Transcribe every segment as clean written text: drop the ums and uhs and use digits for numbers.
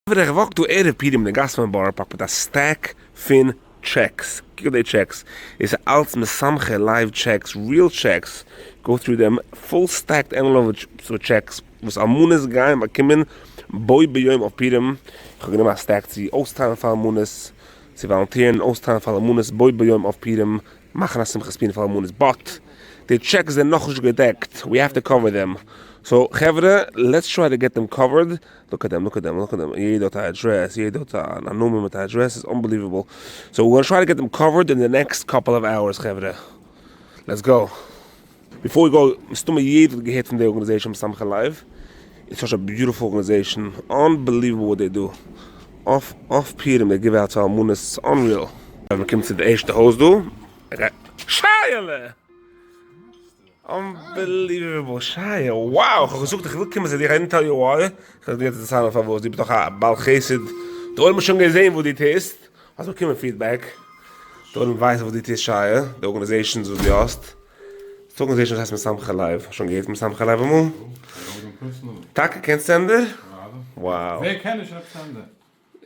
חברה איך walk דא ערב פורים אין די גאס פון בארא פארק מיט א stack פון טשעקס, קוק אויף די טשעקס, דאס איז אלץ משמחי לב טשעקס, real טשעקס, go through דעם full stacked envelope מיט טשעקס וואס אלמנות גייען באקומען בו ביום אויף פורים, איך האב גענומען א stack צו אויסטיילן פאר אלמנות, צו וואלונטירן אויסטיילן פאר אלמנות בו ביום אויף פורים, מאכן א שמחת פורים פאר אלמנות but די טשעקס זענען נאכנישט געדעקט we have to cover them so חברה let's try to get them covered look at them look at them look at them יעדער האט א אדרעס יעדער האט א נאמען מיט א אדרעס ס'איז unbelievable so we gonna try to get them covered אין די next couple of hours חברה let's go. Before we go, מסתמא יעדער האט געהערט פון די ארגאניזעישאן משמחי לב, it's such a beautiful organization, unbelievable what they do, אויף אויף פורים they give out צו אלמנות, it's unreal. ווען מען קומט צו די ערשטע הויז דא, שייעלע! Unbelievable! שייע! Wow! איך האב געזאגט איך וויל קומען צו דיך, I didn't tell you why, איך האב געהערט דערציילן פארוואס, דו ביסט דאך א בעל חסד, די עולם האט שוין געזען וואס דו טוסט, האסט באקומען feedback, די עולם ווייסט וואס דו טוסט שייע, די organizations וואס דו האסט. די organization וואס הייסט משמחי לב, האסט שוין געהערט פון משמחי לב אמאל? טאקע? קענסט סענדער? Wow. ווער קען נישט ר' סענדער?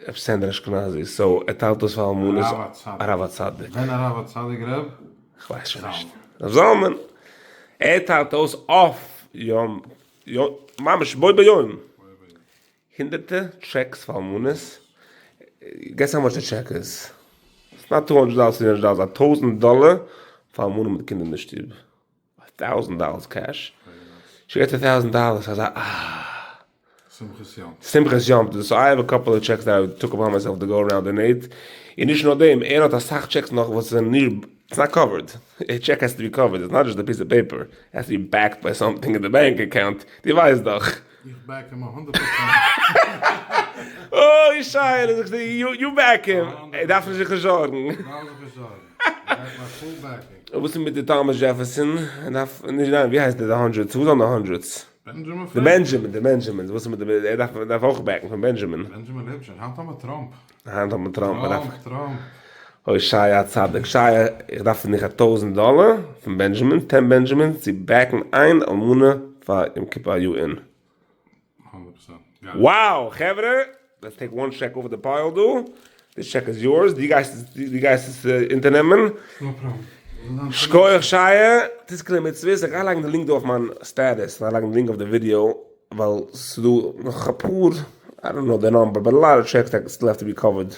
ר' סענדער אשכנזי, so ער טיילט אויס פאר אלמנות הרב הצדיק. ווען הרב הצדיק ר'? כ'ווייס שוין נישט. ר' זלמן. ער טיילט אויס אויף יום ממש בו ביום. הונדערטע טשעקס פאר אלמנות, guess how much די טשעק איז? ס'איז not 200 דאלער 300 דאלער, א טויזענט דאלער פאר אלמנה מיט קינדער אין די שטוב, א thousand dollars cash, she gets a thousand dollars, אזא אה. שמחת יום טוב. שמחת יום טוב, so I have a couple of checks that I took upon myself to go around donate, און נישט נאר דעם, ער האט אסאך טשעקס נאך וואס זענען נישט, it's not covered, a check has to be covered, it's not just a piece of paper, it has to be backed by something אין די bank account, דו ווייסט דאך. איך back אים א הונדערט פראצענט. אוי שייעלע זאגסטו you back אים, ער דארף נישט זיך זארגן. ער דארף זיך נישט זארגן, ער גייט מיין full backing. וואס איז מיט די טאמעס דזשעפערסאן? ער דארף נישט ניין ווי הייסט די hundreds? וואס זענען די hundreds? בענדזשעמין די בענדזשעמין די בענדזשעמינס וואס איז מיט די ער דארף ער דארף אויך back ן פון בענדזשעמין. בענדזשעמין לעבט שוין, היינט האמער טראמפ. היינט האט מען טראמפ. טראמפ טראמפ. אוי שייע א צדיק שייע איך דארף פון דיך א טויזענט דאלער פון בענדזשעמין ten Benjamins צו back ן איין אלמנה פאר יום כיפור are you in? Wow חברה let's take one check off the pile דא this check is yours דו גייסט עס דו גייסט עס אונטערנעמען שכוח שייע תזכה למצוות איך גיי לייגן די link דא אויף מיין status איך גיי לייגן די link אויף די ווידיאו ווייל ס'דא נאך אפאר I don't know the number but a lot of checks that still have to be covered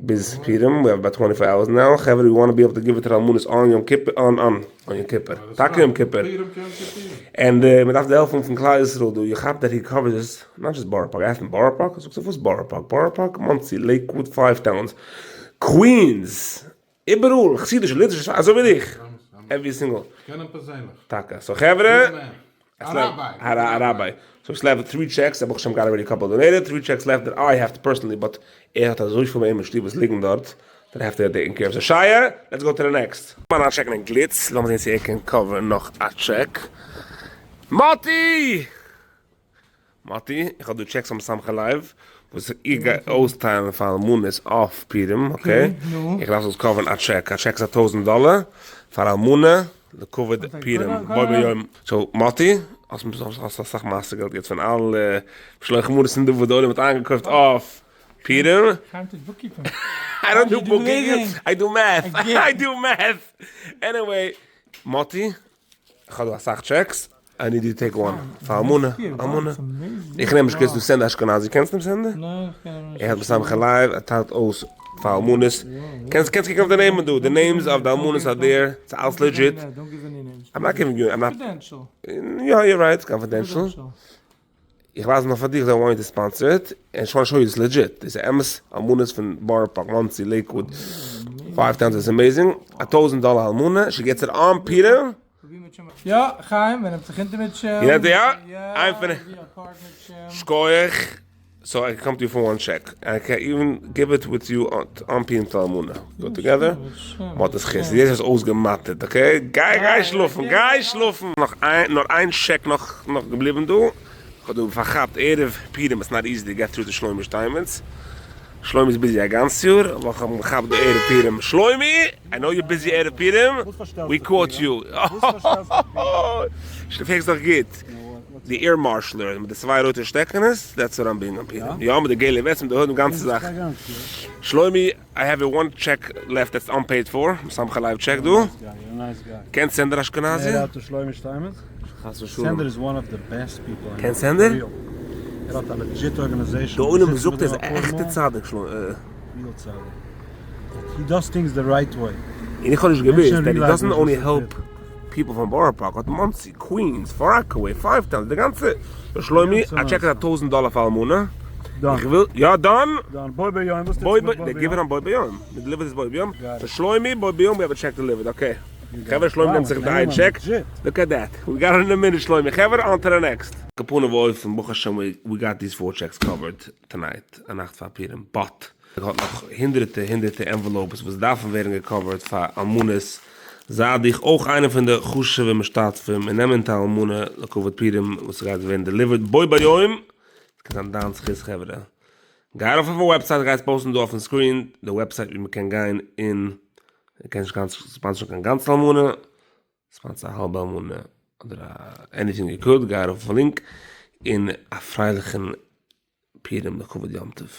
ביז פורים, we have about twenty four hours now, חברה we wanna be able to give it to אלמנות on יום כיפור, on on on יום כיפור, טאקע יום כיפור, and מען דארף די העלפן פון כלל ישראל דא, you כאפט that he covers not just בארא פארק, עפענט בארא פארק, זאגסטו וואס בארא פארק, בארא פארק, מאנסי, לעיקוואוד, Five Towns, קווינס, איבעראל, חסידישע, ליטווישע, אזוי ווי דיך, every single. כ'קען אים פערזענליך. טאקע, so חברה. א ראביי. א ראביי. So it's left three checks, ברוך השם got already couple donated, three checks left that I have to personally but ער האט אזויפיל ביי אים אין שטוב וואס ליגן דארט, that have to get taken care of. So שייע, let's go to the next. לאמיר אריינטשעקן אין גליץ, לאמיר זען צו ער קען cover ן נאך א טשעק. מאטי! מאטי, איך האב דא טשעקס פון משמחי לב, וואס איך גיי אויסטיילן פאר אלמנות אויף פורים, okay? איך דארף זאלסט cover ן א טשעק, א טשעק איז א טויזנט דאלער פאר אלמנה לכבוד פורים, בו ביום. So מאטי, האסט אסאך מעשר געלט יעצט פון אלע משלוח מנות און דא וואס די עולם האט איינגעקויפט אויף פורים. I don't do bookkeeping, I do math, I do math. Anyway, מאטי, איך האב דא אסאך טשעקס, I need you to take one, פאר אלמנה, אלמנה, איך נעם נישט קענסט דא סענדער אשכנזי, קענסט אים סענדער? ער האט משמחי לב, ער טיילט אויס פאר אלמנות, קענסט קענסט קוקן אויף די נעמען דא, די names אוו די אלמנות are there, ס'איז אלס legit, I'm not giving you, I'm not, יא you're right, confidential. איך ווייז נאר פאר דיך they want to sponsor it, און שוין שוין איז legit, דאס איז אמת, אלמנות פון בארא פארק, מאנסי, לעיקוואוד, Five Towns איז amazing, א טויזענט דאלער אלמנה, she gets it on פיטער. יא, חיים, מען נעמט זיך אונטער מיט שם. יא, איין פון שקויעך, so I come to you for one check, I can even give it with you on פורים to אלמנה, go together, מ'האט עס חסד, יעצט איז אויסגעמאטערט, okay, גיי גיי שלאפן, גיי שלאפן, נאך איין, נאר איין טשעק נאך נאך געבליבן דא, כ'האב דא פארכאפט ערב פורים, it's not easy to get through to שלומי שטיינמעץ, שלומי איז busy א גאנץ יאר, אבער כ'האב אים געכאפט דא ערב פורים, שלומי! I know you're busy ערב פורים, we caught you, פרעגסט דאך גוט. די air marshaller מיט די צוויי רויטע שטעקענעס, that's what I'm being on פורים. יא, מיט די געלע vest, מיט די hood, די גאנצע זאך. שלומי, I have a one check left that's unpaid for, מסמך א live check דא. קענסט סענדער אשכנזי? חס ושלום. קענסט סענדער? די עולם זאגט ער איז א עכטע צדיק שלומי. און איך האב נישט געוואוסט that he doesn't only help people פון בארא פארק, האט מאנסי, קווינס, פאר ראקעוועי, Five Towns, די גאנצע. שלומי, א טשעק איז א טויזנט דאלער פאר אלמנה. איך וויל, יא done! בו ביום, they give it on בו ביום, מען deliver ט עס בו ביום, so שלומי בו ביום we have a check delivered, okay. חברה שלומי נעמט זיך די איין טשעק, look at that, we got it in a minute שלומי, חברה on to the next. כפנים ואופן, ברוך השם we got these four checks covered tonight, א נאכט פאר פורים, but איך האב נאך הונדרעטע הונדרעטע envelopes וואס דארפן ווערן גע cover ט פאר אלמנות, זיי דיך אויך איינער פון די חשובע משתתפים און נעם אונטער אלמנה לכבוד פורים וואס גייט ווערן delivered בו ביום, ס'קען זיין דיין זכות חברה. גיי ארויף אויפן website, איך גיי עס post ן דא אויפן screen, די website ווי מ'קען גיין און מ'קען נישט גאנץ sponsor ן קיין גאנצע אלמנה, sponsor א האלבע אלמנה אדער א anything you could, גיי ארויף אויפן link און א פרייליכן פורים לכבוד יום טוב.